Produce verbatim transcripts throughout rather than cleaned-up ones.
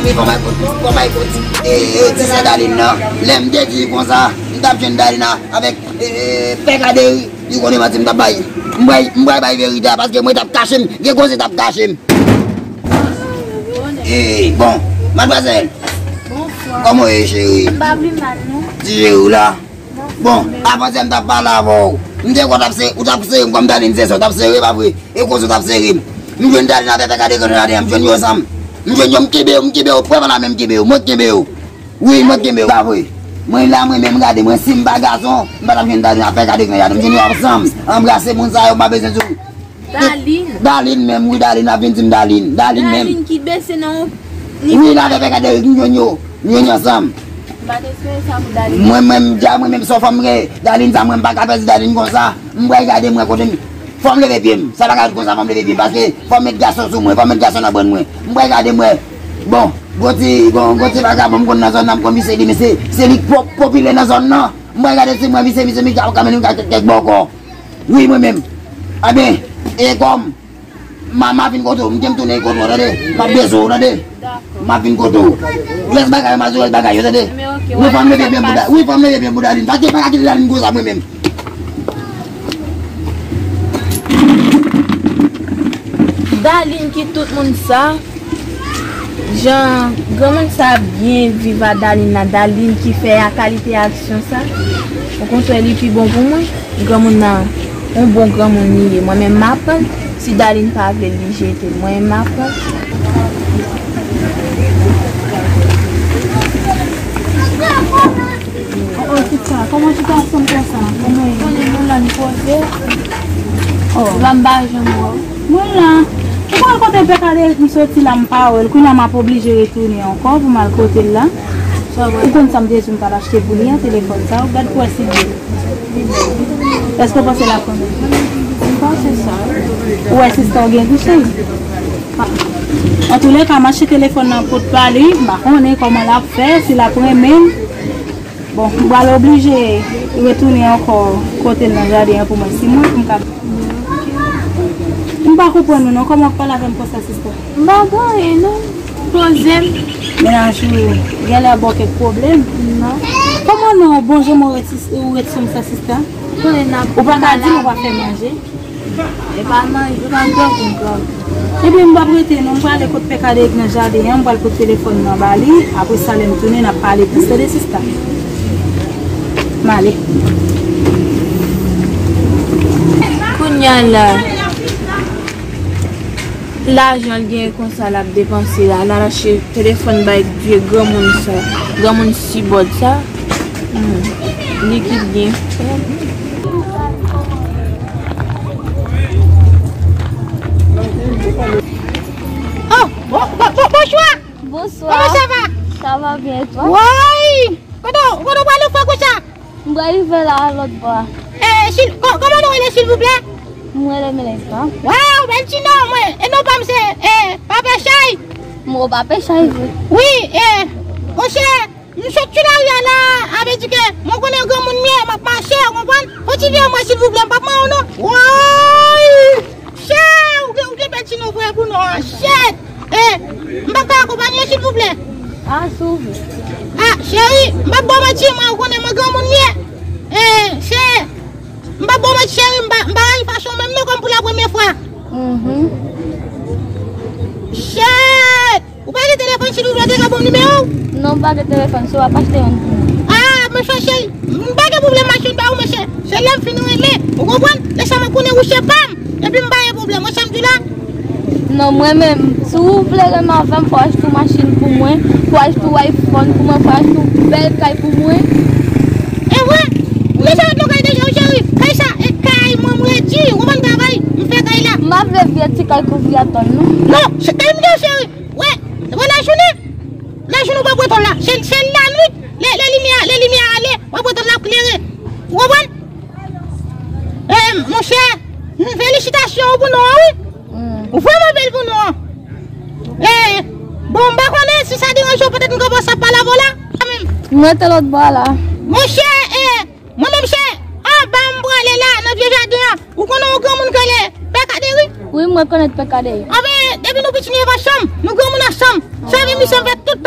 Fò bay kout, fò bay kout. E, e, ti sè Dalin nan. Lè m te di konsa, m t ap jwenn Dalin avèk, e, e, pè Kaderi. Li konnen manti m t ap bay. M pral, m pral bay verite a, paske mwen t ap kache m. Gen koze t ap kache m. E, bon, madmwazèl. Bonswa. Kòman w ye, cheri? M pa pi mal, non. Ti cheri w la? Bon, avan yè m t ap pale avè w. M te kwè w t ap se-, ou t ap sere m kòm Dalin sere w, w t ap sere, pa vre? E koze w t ap sere m. M jwenn Dalin avè pè Kaderi nan jaden an, m jwenn yo ansanm. M jwenn yo, m kenbe yo, m kenbe yo, prè pa la men m kenbe yo, mwen k kenbe yo. Wi, mwen k kenbe yo, pa vre? Mwen la, mwen menm, gade, mwen, si m pa gason, m pa t ap jwenn Dalin avè pè Kaderi nan jaden, m jwenn yo ansanm. Anbrase moun sa yo, m pa bezwen di w. Dalin. Dalin menm, wi, Dalin ap vin di m Dalin. Dalin menm. Dalin ki bese nan yon nivo. Wi, l avè pè Kaderi, m jwenn yo. M jwenn yo ansanm. M pa t espere sa pou Dalin. Mwen menm, dja, mwen menm, se yon fanm gen Dalin sa, mwen, m pa ka pèdi Dalin konsa. M pral gade, mwen, kote m. Fò m leve pye m. Sa pa ka ret konsa, fò m leve pye m. Paske fò m met gason sou mwen, fò m met gason nan bòn mwen. M pral gade, mwen. Bon, gon ti, gon, gon ti vagabon m konn nan zòn nan, m konn misye, li, misye, se li k po-, popilè nan zòn nan. M pral gade si mwen, misye, misye, misye, ka, ka mennen m kèk, kèk bò ankò. Wi, mwen menm. Anben, e kòm m a, m a vin kote w, m gen m tounen kote w, tande? M ap bezwen w, tande? M ap vin kote w. Rès bagay yo, m a di w rès bagay yo, tande? Wi, fò m leve byen bouda, wi, fò m leve byen bouda Dalin. Pa kite, pa ka kite Dalin konsa mwen menm. Dalin ki tout moun sa. Jan granmoun sa ap byen viv a Dalin la, Dalin ki fè a kalite aksyon sa, okontrè li pi bon pou mwen. Granmoun nan, yon bon granmoun li ye. Mwen menm m aprann, si Dalin pa vle li jete l, mwen menm m aprann. Oh, oh, Sita, kòman ti gason konsa? Kòman e? Konnen nou la n poze. Oh. Epa m pa janm wè w. Mwen la. Ou konn kote pè Kaderi m soti la m pa wè l. Kounye a m ap oblije retounen ankò pou m al kote l la. Ou konn sa m te di w m t al achte pou li an, telefòn sa. Ou gad pou wè si l bèl. Èske w panse l ap renmen? M panse sa. Ou wè sista w gen gou, cheri? Antoulèka, m achte telefòn nan pou t ba li. M pa konnen kòman l ap fè, si l ap renmen l. Bon, m pral oblije retounen ankò kote l nan jaden an pou mwen. Si mwen, pou m ka. M pa konprann ou non. Kòman w ap pale avè m konsa, sista? M pa gen anyen non. Poze m. Mennaj ou genlè ba w kèk pwoblèm? Non. Kòman non, bon jan mwen reti-, ou ret sou m sa, sista? Ou pa ka di m ou pa fè manje? E pa manje, e pa grangou, grangou. Ebyen, m p ap rete non, m prale kot pè Kaderi nan jaden an, m pral pot telefòn nan ba li. Apre sa, lè m tounen, n ap pale plis, tande, sista. M ale. Kounye a la, lajan l genyen konsa l ap depanse la, l al achte telefòn bay vye granmoun sa, granmoun sibòd sa. Hmm. Likid gen. Oh, bo-, bo-, bo-, bonjwa. Bonsoir. Comment ça va? Ça va bien, et toi? Woy! Kote w, kote w prale fè konsa? M prale fè la lòt bò a. Eh, sil-, ko-, kòman nou rele, silvouplè? Mwen rele Melissa. Waw, bèl ti non, mwen. E non pa m se, eh, Papa Chay. Mwen Papa Chay, wi. Wi, eh, monchè, m sot sou lari a la, a vle di ke mwen konnen granmoun m ye, m ap mache, ou konprann? Fò ti vye mwen, silvouplè, m p ap manyen w non. Woy! Chè, ou gen, ou gen bèl ti non vre pou non an, chè. Eh, m p ap ka akonpanye w, silvouplè? Ah, si w vle. Ah, cheri, m p ap ba w manti, mwen, ou konnen mwen granmoun m ye. Eh, chè, m p ap ba w manti, cheri, m pa, m pa rayi fason w menm non, kòm pou la premye fwa. Mhm. Chè! Ou pa gen telefòn, silvouplè, ou te ka ban m nimewo w? Non, m pa gen telefòn, se w ap achte youn pou mwen. Ah, monchè cheri, m pa gen pwoblèm, m achte youn ba ou, monchè. Se lè m fin renmen, ou konprann? Lè sa m ap konnen ou se pa m, epi m pa gen pwoblèm. Wè sa m di w la? Non, mwen menm, si w vle renmen avè m, fò w achte yon machin pou mwen, fò w achte yon iPhone pou mwen, fò w achte yon bèl kay pou mwen. E vre? Ou deja met nan kay deja, wi, cheri. Kay sa, e kay mwen, m redi, ou konprann travay, m fè kay la. M pa vle vye ti kay kouvri atò l non. Non, se kay m gen, cheri. Wè, wè lajounen, lajounen w p ap wè tòl la. Se, se lannwit, lè, lè limyè, lè limyè a ale, w ap wè tòl la ap klere. Ou konprann? Eh, monchè, felisitasyon ou pou non an, wi. Mm. Ou vrèman bèl pou non an. Eh, bon, m pa konnen si sa deranje w, petèt m ka pase ap pale avè w la. Mwen te lòt bò a la. Monchè, eh, Mwen menm se anba m prale la, nan vye jaden an. Ou konnen yon granmoun k rele Pè Kaderi? Wi, mwen konèt Pè Kaderi. Anben, depi nou piti nou viv ansanm, nou granmoun ansanm. Sa vle di misye fè tout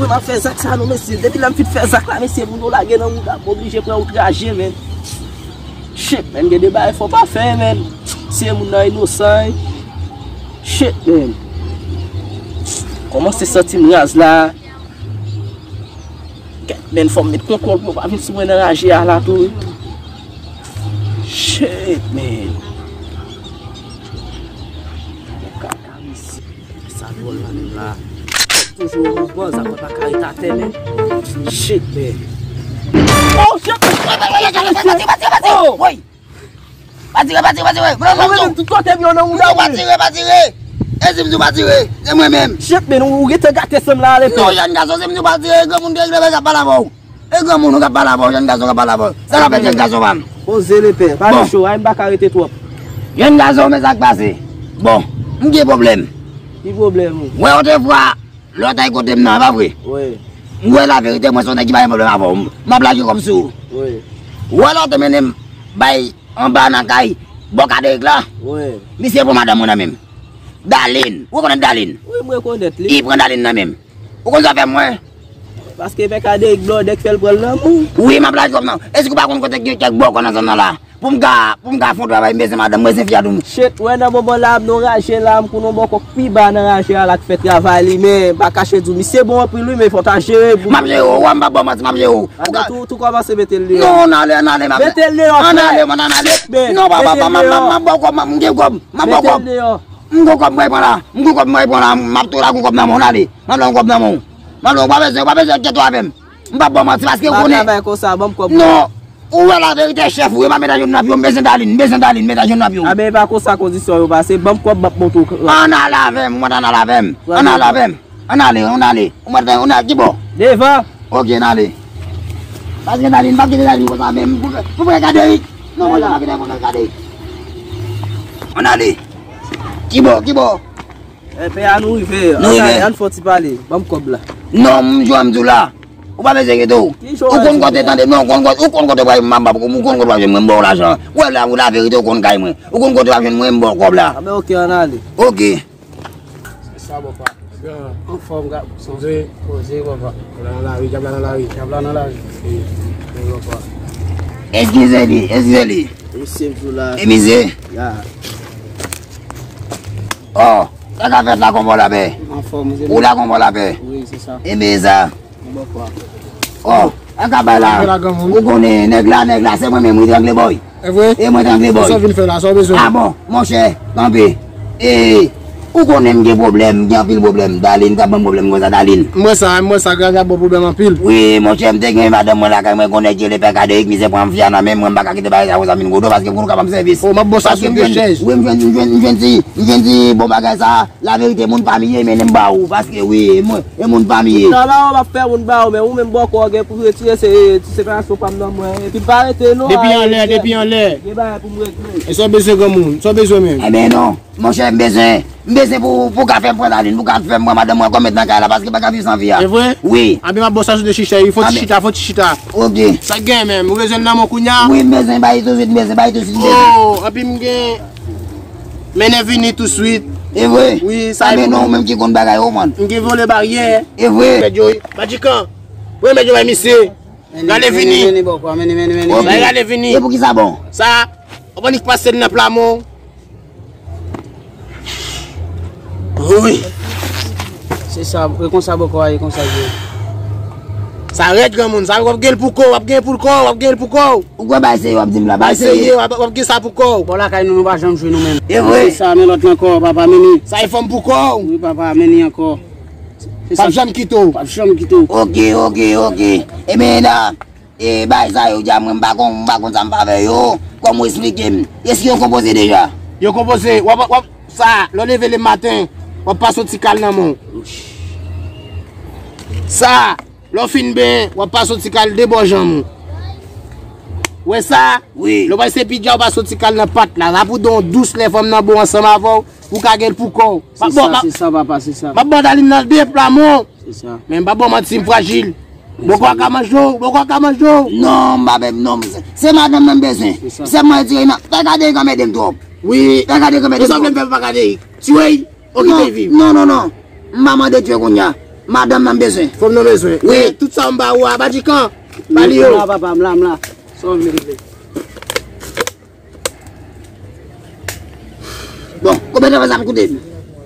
M ap fè zak sa non, mesye. Depi lè m fin fè zak la, mesye, moun yo lage nan mouda m, m oblije pran wout raje, menn. Shit, menn, gen de bagay fò pa fè, menn. Mesye, moun nan inosan, wi. Shit, menn. Kòmanse santi m raz la. Kèt, menn, fò m met kontwòl pou yo pa vin sou mwen nan raje a la tou, wi. Shit, menn. Kaka, mesye. Sa dwòl la menm la. Toujou yon bòz, sa pa ka ret atè menm. Shit, man. Oh, shit. Pati, pati, pati, pati. Oh. Woy. Pa tire, pa tire, pa tire. Mwen menm tout kote m yo nan mouda ou. Pa tire, pa tire. E si m di w pa tire, se mwen menm. Shit, man, ou, ou gentan gate san m la ale. Non, jèn gason, si m di w pa tire, granmoun te regle bagay ap pale avè w. E granmoun ou k ap pale avè w, jèn gason k ap pale avè w. Sa k ap fèt, jèn gason pa m? Poze lepè, pale cho, ay m pa ka rete twòp. Jèn gason, men sa k pase. Bon, m gen pwoblèm. Ki pwoblèm ou? Wè, otrefwa, lè w t al kote m nan, pa vre? Wi. M wè laverite, mwen se yon nèg ki pa gen pwoblèm avè w. M ap lage kòb sou ou. Wi. Wè lè w te mennen m bay anba nan kay, bò Kaderik la. Wi. Misye pran madanm mwen nan men m. Dalin. Ou rekonèt Dalin? Wi, m rekonèt li. Li pran Dalin nan men m. Ou konn sa fè mwen? Paske pè Kaderik blòdè k fè l pran l nan men w. Wi, m ap lage kòb nan. Èske ou pa konn kote gen kèk bòkò nan zòn nan la? Pou m ka, pou m ka fè yon travay, m bezwen madanm, m bezwen fi a tou. Shit, wè nan moman la, m nan raje la, m konn yon bòkò k pi ba nan raje a la k fè travay li, men m pa kache di w, misye bon anpil wi, men fò w ta jere boug. M ap jere w, m p ap ba w manti, m ap jere w. Ou ka tou, tou kòmanse mete l deyò. Non, ann ale, ann ale, m ap. Mete l deyò, frè. Ann ale, mwen ann ale. Shit, man. Non, papa, papa, m ap, m ap ba w kòb, m gen kòb, m ap ba w kòb. Mete l deyò. M gon kòb mwen pran la. M gon kòb mwen pran la. M ap tou la gon kòb nan men w, n ale. M ap la gon kòb nan men w. M ap la, ou pa bezwen, ou pa bezwen enkyete w avè m. M p ap ba w manti paske ou konnen. Pa travay konsa, ban m kòb mwen. Non. Ou wè laverite, chèf, ou e pa met a jenou nan pye w, m bezwen Dalin, m bezwen Dalin, met a jenou nan pye w. A ben, e pa konsa kondisyon yo pase, ban m kòb, m ap montre w. Ann ale avè m, ou mande ann ale avè m. Ann ale avè m. Ann ale, ann ale. Ou mande, ann ale, ki bò? Devan. Ok, ann ale. Paske Dalin, m p ap kite Dalin konsa menm. Pou, pou frè Kaderik. Non, mwen pa kite pou frè Kaderik. Ann ale. Ki bò, ki bò? Enben, ann rive. Nou rive. Ann fè yon ti pale. Ban m kòb la. Non, m jwenn m di w la. Ou pa bezwen enkyete w. Ou konn kote, tande, non, ou konn kote, ou konn kote w pral, m ap, ou konn kote w pral jwenn mwen, m ba w lajan. Ou wè la, ou laverite, ou konn kay mwen. Ou konn kote w ap jwenn mwen, m ba w kòb la. Anben, ok, ann ale. Ok. Se sa, bòkò. Anfòm, gason. Poze. Poze, bòkò. Djab la nan lari, djab la nan lari. Djab la nan lari. Eskize li, eskize li. Mesye, m sou la. E mizye? Ya. Oh, sa k ap fèt la, konpò lapè? Anfòm, se ou la, konpò lapè? Wi, se sa. E mizye sa. Bòkò. Oh, an ka bay la. Ou konnen nèg la, nèg la, se mwen menm, wi, Trangle Boy. E vre? E mwen Trangle Boy. Sa w vin fè la, sa w bezwen? A bon, monchè, kanpe. E, ou konnen m gen pwoblèm, m gen anpil pwoblèm. Dalin, k ap ban m pwoblèm konsa, Dalin. M wè sa, m wè sa, Gravi ap ba w pwoblèm anpil. Wi, monchè, m te gen madanm mwen lakay mwen, konnen ke le pè Kaderik, mizè pran fi a nan men mwen, m pa ka kite bagay sa konsa vin gwo do, paske m konn ka ban m sèvis. Oh, m ap ba w sa sou de chèz. Wi, m jwenn, m jwenn, m jwenn ti, m jwenn ti bon bagay sa. Laverite, moun pa m ye, men m ba ou, paske wi, e moun, e moun pa m ye. Talè w ap fè moun ba ou, men ou menm bòkò gen pou retire se, ti separasyon pa m nan mwen. Epi m pa rete non. Depi anlè, depi anlè. Gen bagay pou m regle. E sa w bezwen granmoun, sa w bezwen menm? Enben non, monchè, m bezwen, m bezwen pou, pou ka fè m pran Dalin, pou ka fè m pran madanm mwen kòm mèt nan kay la, paske m pa ka viv san fi a. E vre? Wi. Anben m ap ba w sa sou de chèz, fò ti chita, fò ti chita. Ok. Sa k gen menm, ou bezwen nan mwen kounye a? Wi, m bezwen bay touswit, m bezwen bay touswit, m bezwen. Oh, anpi m gen Mennen vini touswit. E vre? Wi, sa e. Sa men non, ou menm ki konn bagay yo, man. M gen vole baryè. E vre? Mèt yo, Badjikan. Wi, mèt yo bay misye. Rale vini. Mennen, mennen, bòkò, mennen, mennen, mennen. Ok. Bay rale vini. E pou ki sa bon? Sa, w ap annik pase l nan pla men w. Wi. Se sa, e konsa bòkò a ye, konsa l ye. Sa rèd granmoun, sa w ap gen l pou kò w, w ap gen l pou kò w, w ap gen l pou kò w. Ou kwè bay serye w ap di m la, bay serye. Bay serye, w ap, w ap gen sa pou kò w. Bò lakay nou, nou pa janm jwe nou menm. E vre? Se sa, men lòt la ankò, papa, men li. Sa e fanm pou kò w. Wi, papa, men li ankò. Se sa. P ap janm kite w. P ap janm kite w. Ok, ok, ok. Ebyen, la, e, bay sa yo dja mwen, m pa konn, m pa konn sa m pa fè yo. Kòm ou esplike m. Èske yo konpoze deja? Yo konpoze, w ap, w ap, sa, lè w leve lematen, w ap pase yon ti kal nan men w. Sa, Lè w fin benyen, w ap pase yon ti kal de bò janm ou. Ou wè sa? Wi. Lè w pral se pidja, w pase yon ti kal nan pat la. Sa pou don w dous lè fanm nan bon ansanm avè w, pou w ka gen l pou kò w. Se sa, se sa, papa, se sa. M ap ba w Dalin nan de pla men w. Se sa. Men m pa ba w manti, m frajil. Bòkò a ka manje w, bòkò a ka manje w. Non, m pa menm, non. Se, se madanm nan m bezwen. Se sa. Sèlman retire nan. Pè Kaderik anmède m twòp. Wi. Pè Kaderik anmède m twòp. Ou sa vle m fè papa Kaderik? Tiye l? Ou kite l viv? Non, non, non, non. M pa mande tiye kounye a. Madanm nan m bezwen. Fanm nan bezwen. Wi. Tout sa m ba ou a, Badjikan. Ba li yo. M la, papa, m la, m la. Sa w vle regle? Bon, konbyen tan sa ap koute m?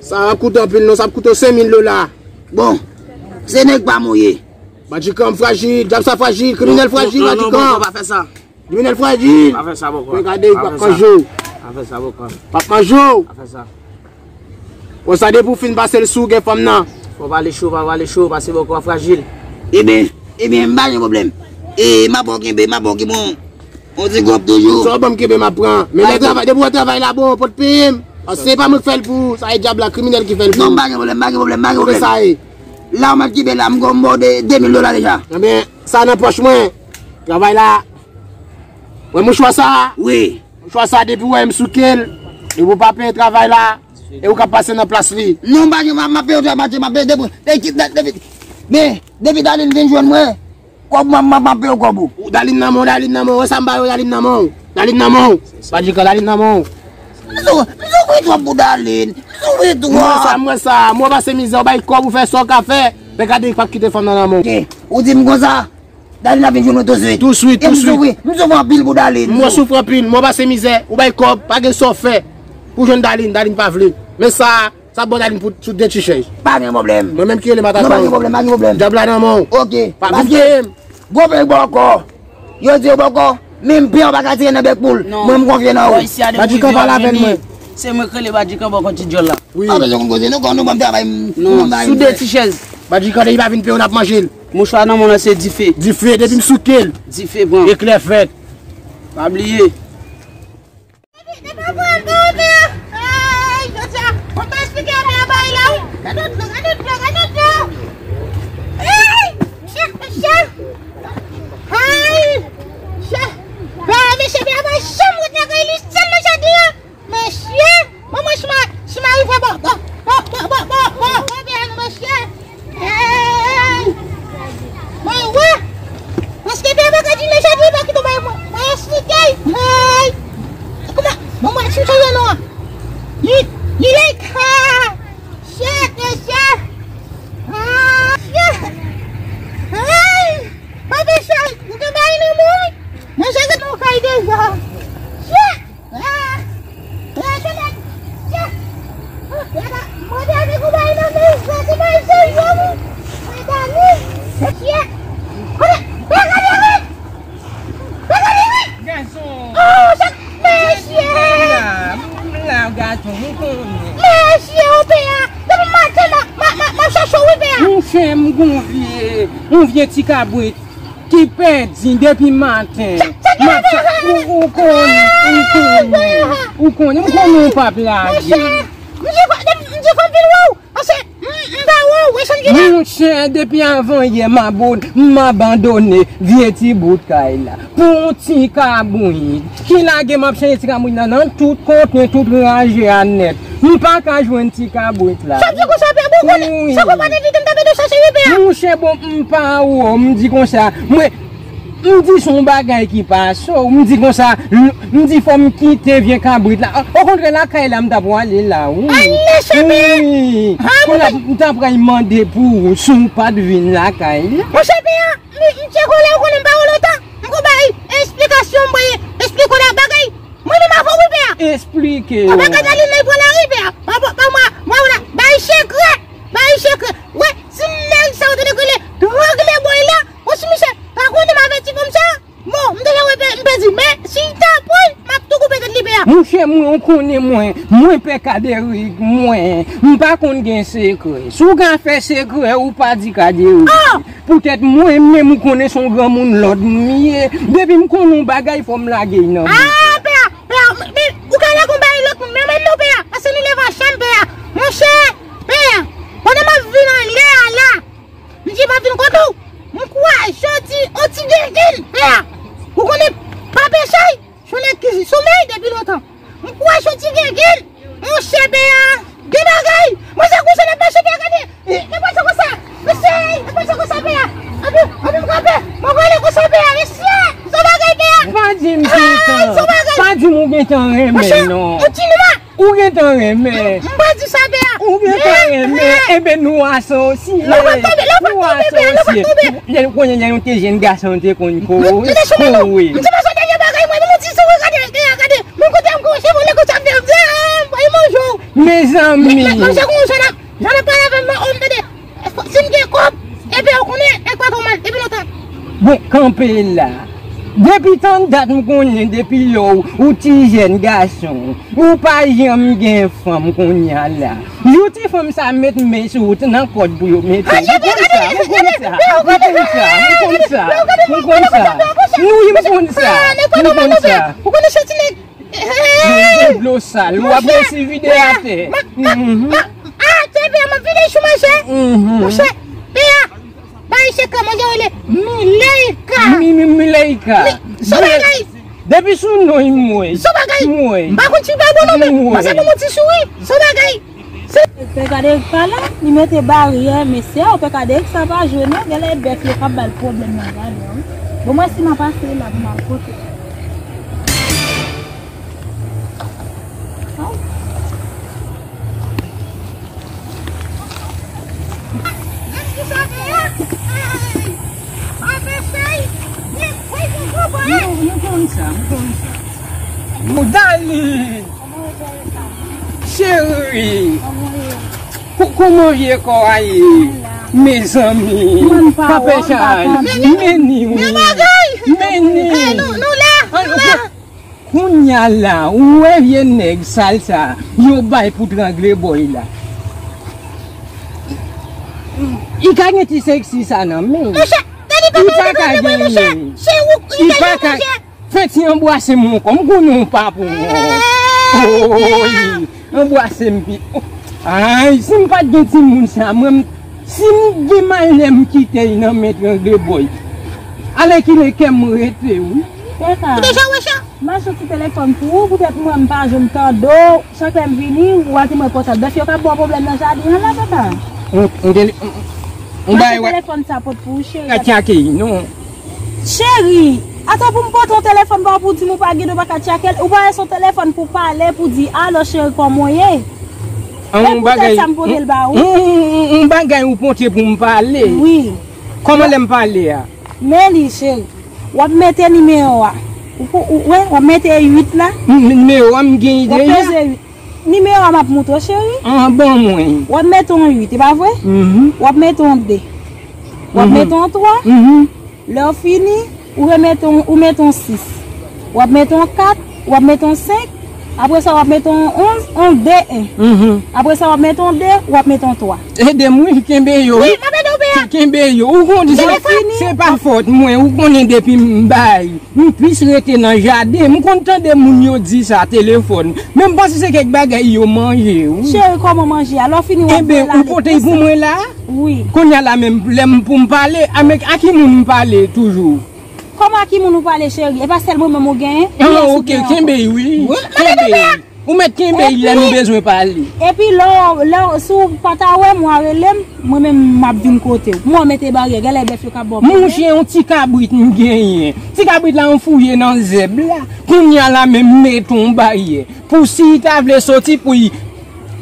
Sa ap koute anpil non, sa ap koute w senk mil dola. Bon, se nèg pa m ou ye. Badjikan frajil, dyab sa frajil, kriminèl frajil, Badjikan. Pa fè sa. Kriminèl frajil. Pa fè sa, bòkò. Mwen gade, pa fè sa. Pa fè sa, bòkò. Pa fè sa. Wè sa depi w fin pase l sou gen fanm nan. Fò pale cho, pa pale cho, pase bòkò frajil. Ebyen, ebyen, m pa gen pwoblèm. E, m ap ba w kenbe, m ap ba w kenbe yon, yon ti gòp toujou. Sa w ban m kenbe, m ap pran. Men lè travay, depi w wè travay la bon, w pot peye m. Paske se pa mwen k fè l pou ou, sa e dyab la, kriminèl ki fè l pou ou. Non, m pa gen pwoblèm, m pa gen pwoblèm, m pa gen pwoblèm. Sa e. La w mèt kenbe la, m gon ba w de, de mil dola deja. Ebyen, sa nan pòch mwen. Travay la. Wè mouchwa sa? Wi. Mouchwa sa depi w wè m souke l, depi w pa peye travay la, e ou k ap pase nan plas li. Non, m pa gen, m ap, m ap peye w travay, m ap peye depi, depi, depi, depi, men, depi Darline vin jwenn mwen, kòb mwen, m ap, m ap peye w kòb ou. Ou Darline nan men w, Darline nan men w, wè sa m ba yo, Darline nan men w. Darline nan men w. Badjikan, Darline nan men w. M sou, m soufri twòp pou Darline, m soufri twòp. Mwen sa, mwen sa, mwen pase mizè, ou bay kòb, ou fè sa w ka fè, men gade, pa kite fanm nan nan men w. Ok, ou di m konsa? Darline ap vin jwenn mwen touswit. Touswit, touswit. E m soufri, m soufri anpil pou Darline. Mwen soufri anpil, mwen pase mizè, ou bay kòb, pa gen sa w fè pou jwenn Darline, Darline pa vle. Men sa, sa bon Darline pou sou de ti chèz. Pa gen pwoblèm. Mwen menm ki rele m ata. Non, pa gen pwoblèm, pa gen pwoblèm. Dyab la nan men w. Ok. Pa vin peye m. Gwo bèk bòkò. Yo di yo bòkò, menm pen w pa ka tire nan bèk poul. Non. Mwen m konfye nan ou. Badjikan pale avè l mwen. Se mwen k rele Badjikan bòkò ti djòl la. Wi. Pa bezwen konn koze, nou konn nou ban m travay m. Non, sou de ti chèz. Badjikan depi pa vin peye w n ap manje l. Mouchwa nan men w lan se dife. Dife, depi m souke l. Dife pran. Eklè fèt. Pa bliye. Depi pran m pa ouvè. Ay, jodi a, mwen pa esplike a, men a bay la wi. Gade dlo, gade dlo, gade dlo. Ay, mesye, mesye. Ay, mesye. Ba, mesye, men a pa janm ret lakay li sèl nan jaden an. Mesye, bon, mwen, si m a, si m a rive, bon, bon, bon, mesye. Hey! Mwen wè! Paske pè bagay di mechan di pa kite bay mwen. Mwen esplike. Hey! Kouman? Bon, mwen si mechan non. Li, li like. Shit, mesye. Ah, shit. Hey! Papi chay, ou te bay nan mwen. Mwen jere nou kay deja. Shit! Ah! Ah, Chanèl! Chè! Oh, gada, mwen te avèk ou bay nan men, sa se bay serye wi! Mwen ta li! Chè! Kote? Bagay wi! Bagay wi! Gason! Oh, chè! Mesye! M la, m la, gason, m konnen. Mesye, o pè a! Depi maten, m a, m a, m a, m a chèche w wi, pè a! Monchè, m gon vye, yon vye ti kabrit. Ki pèdi depi maten. Sa, sa ki maten? Ou, ou konnen, ou konnen, ou konnen, m konnen ou p ap lage. Monchè, m di, m di fanm vin wè w, paske m, m pa wè w, e sa m di la. Monchè, depi avan yè, m abon-, m abandone vye ti bout kay la. Pou yon ti kabrit. Ki lage m ap chanje ti kabrit nan, nan tout kontne, tout raje a nèt. M pa ka jwenn ti kabrit la. Sa m di konsa, pè, bon, konnen, wi. Sa konprann envite m tape dosye se wi, pè a. Monchè, bon, m pa wè w, m di konsa, mwen, m di se yon bagay ki pase w, m di konsa, m, m di fò m kite vye kabrit la. Okontrè, lakay la, m ta pwale la, wi. Ale, chè, pè a. Wi. Ha, kounye a, m ta pral mande pou ou, si w pa t vin lakay la. Monchè, pè a, m, m tcheke w la, ou konnen m pa wè w lontan. M gon bay esplikasyon, m bay esplike w la bagay. Mwen menm avè w wi, pè a. Esplike w. Papa Kadalin nan pran lari, pè a. Papa, pa mwen, mwen, mwen, bay sekrè. Bay sekrè. Wè, si nèg sa yo te rele trangle bòy la, ou si misye pa konnen m avèti fanm sa, bon, m deja wè pè, m pèdi. Men, si l ta pran, m ap tou koupe tèt li, pè a. Monchè, mwen, ou konnen mwen, mwen pè Kaderik, mwen, m pa konn gen sekrè. Si w ka fè sekrè, ou pa di Kaderik. Ah! Poutèt mwen menm ou konnen se yon granmoun lòd m ye. Depi m konnen yon bagay fò m lage l nan men. Ah, pè a, pè a, men ou ka lage yon bagay lòt moun, men mwen non, pè a, paske nou leve ansanm, pè a. Monchè, pè a, pandan m ap vin anlè a la, m di m ap vin kote w, m kwaze yon ti, yon ti gengin, pè a. Ou konnen pa pechèy? Se yon nèg ki somèy depi lontan. M kwaze yon ti gengin. Monchè, pè a, gen bagay. Monchè, konsa n ap mache, pè a, gade. N ap mache konsa. Mesye, n ap mache konsa, pè a. Anpi, anpi m kanpe. Mwen vole konsa, pè a. Mesye, se yon bagay, pè a. Pa di m gentan. Ay, se yon bagay. Pa di m ou gentan renmen, non. Monchè, yon ti nwa. Ou gentan renmen. M pa di sa, pè a. Ou byen ka renmen, enben nou asosye. Nou asosye. Lè, konnen lè nou te jenn gason, nou te konn kouri. Kouri. Mezanmi. Jan n ap pale avè m nan, om, tande. Si m gen kòb, ebyen, ou konnen, nèg pa fè w mal, depi lontan. Bon, kanpe la. Depi tann dat m konnen, depi lè w, ou ti jèn gason, ou pa janm gen fanm kounye a la. Jou ti fanm sa met men sou ou, t nan kòd pou yo mete w. M konn sa, m konn sa, m konn sa, m konn sa, m konn sa. M konn sa, m konn sa. M konn sa. Ou konnen chè ti nèg. Ou bwè dlo sal, ou ap resi vide atè. Ah, te byen, m ap vide sou manje. Monchè, byen. Bay chèk la, manje rele Mileika. Mi, mi, Mileika. Son bagay. Depi sou non, m wè. Son bagay. M wè. M pa konn si pa bon non, men. M wè. Pase pou mouti souri. Son bagay. Pè Kaderik pa la, li mete baryè, mesye, o Pè Kaderik sa pa jwe non, genlè e bèf yo k ap ba l pwoblèm nan, gade, wi. Bon, mwen si m ap pase la pou m al kote. Ay. Nou, nou konn sa, nou konn sa. Nou, Dali! Cheri! Ko-, kòman vye kò a ye? Mezanmi! Pa pè chay! Meni wi! Meni! Kounye a la, ou wè vye nèg sal sa, yo bay pou trangle bòy la. Li ka gen ti seksi sa nan men. Li pa ka genyen. Li pa ka. Fè ti anbwase m ankò. M konnen w pa pou mwen. Oy, anbwase m pi. Ay, si m pa t gen timoun sa, mwen, m, si m gen malè m kite l nan men trangle bòy. Alèkile kè m rete, wi. Teta. Ou deja wè sa? M achte yon ti telefòn pou ou, poutèt mwen, m pa janm tande w. Chak lè m vini, ou al di mwen pòtab. Bèf yo ka ba w pwoblèm nan jaden an la, papa. M, m, m, m bay wè. Telefòn sa pot pou ou, cheri. Ka tchake, non. Cheri, ata pou m pote yon telefòn ba w pou di m ou pa gen dwa pa ka tchake l, ou pa wè se yon telefòn pou pale, pou di, "Alo, cheri, kòman w ye?" E poutèt sa m pote l ba ou. Yon bagay ou pote pou m pale. Wi. Kòman lè m pale a? Men li, cheri. W ap mete nimewo a. Ou, ou, ou, wè, w ap mete uit la. M, nimewo a, m gen ide a. W ap peze uit. Nimewo a m ap montre w, cheri. An, ban mwen. W ap mete yon uit, e pa vre? Mhm. W ap mete yon de. W ap mete yon twa. Mhm. Lè w fini, ou remete yon, ou mete yon sis. W ap mete yon kat, w ap mete yon senk. Apre sa, w ap mete yon onz, yon de, en. Mhm. Apre sa, w ap mete yon de, w ap mete yon twa. Ede m wi, kenbe yo. Wi, m ap ede w, Bea. Kenbe yo. Ou konnen se, se pa fòt mwen, ou konnen depi m bay. M plis rete nan jaden. M konn tande moun yo di sa telefòn. Men m panse se kèk bagay yo manje, wi. Cheri, kòman manje a? Lè w fini, w ap pran l ale. Enben, ou pote l pou mwen la? Wi. Kounye a la menm, lè m pou m pale, a men a ki moun m pale toujou? Kòman a ki moun ou pale, cheri? E pa sèl mwen menm ou genyen? Ah, ok, kenbe l, wi. Kenbe l. Ou mèt kenbe l lè nou bezwen pale. Epi lè w, lè w, si w pa ta wè m, w a rele m, mwen menm m ap vin kote w. Mwen mete baryè, genlè bèf yo ka ba w pwoblèm. Monchè, yon ti kabrit m genyen. Ti kabrit la anfouye nan zèb la. Kounye a la menm m mete yon baryè. Pou si l ta vle soti pou l,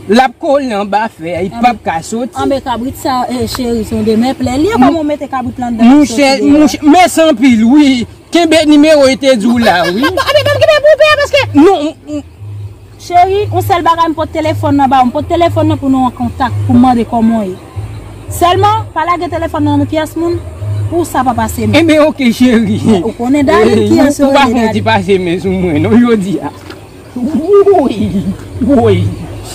l ap kole anba fè a, li p ap ka soti. Anben kabrit sa, eh, cheri, se yon demè plè li ye, kòman w mete kabrit la anndan? Monchè, monchè, mèsi anpil, wi. Kenbe nimewo li te di w la, wi. Anben, ban m kenbe pou w peye, paske. Non, m, m, Cheri, yon sèl bagay, m pot telefòn nan ba ou. M pot telefòn nan pou nou an kontak, pou m mande kòman w ye. Sèlman, pa lage telefòn nan nan pyès moun, pou sa pa pase men. Enben, ok, cheri. Ou konnen Dali, kiyès yo rele Dali? Ou pa fè yon ti pase men sou mwen, non, jodi a. Woy, woy.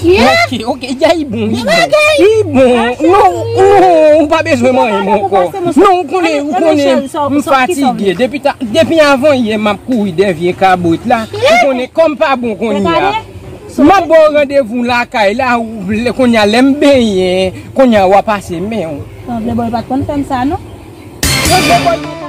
Ok, ok, ya, li bon, li bon. Li bon. Non, non, ou pa bezwen manyen m ankò. Non, ou konnen, ou konnen, m fatige. Depi ta, depi avan yè, m ap kouri dèyè vye kabrit la. Ou konnen, kòm pa bon kounye a. M ap ba w randevou lakay la, ou, lè kounye a, lè m benyen, kounye a, w a pase men w. Sanble bòy pa t konn fè m sa, non. Sanble bòy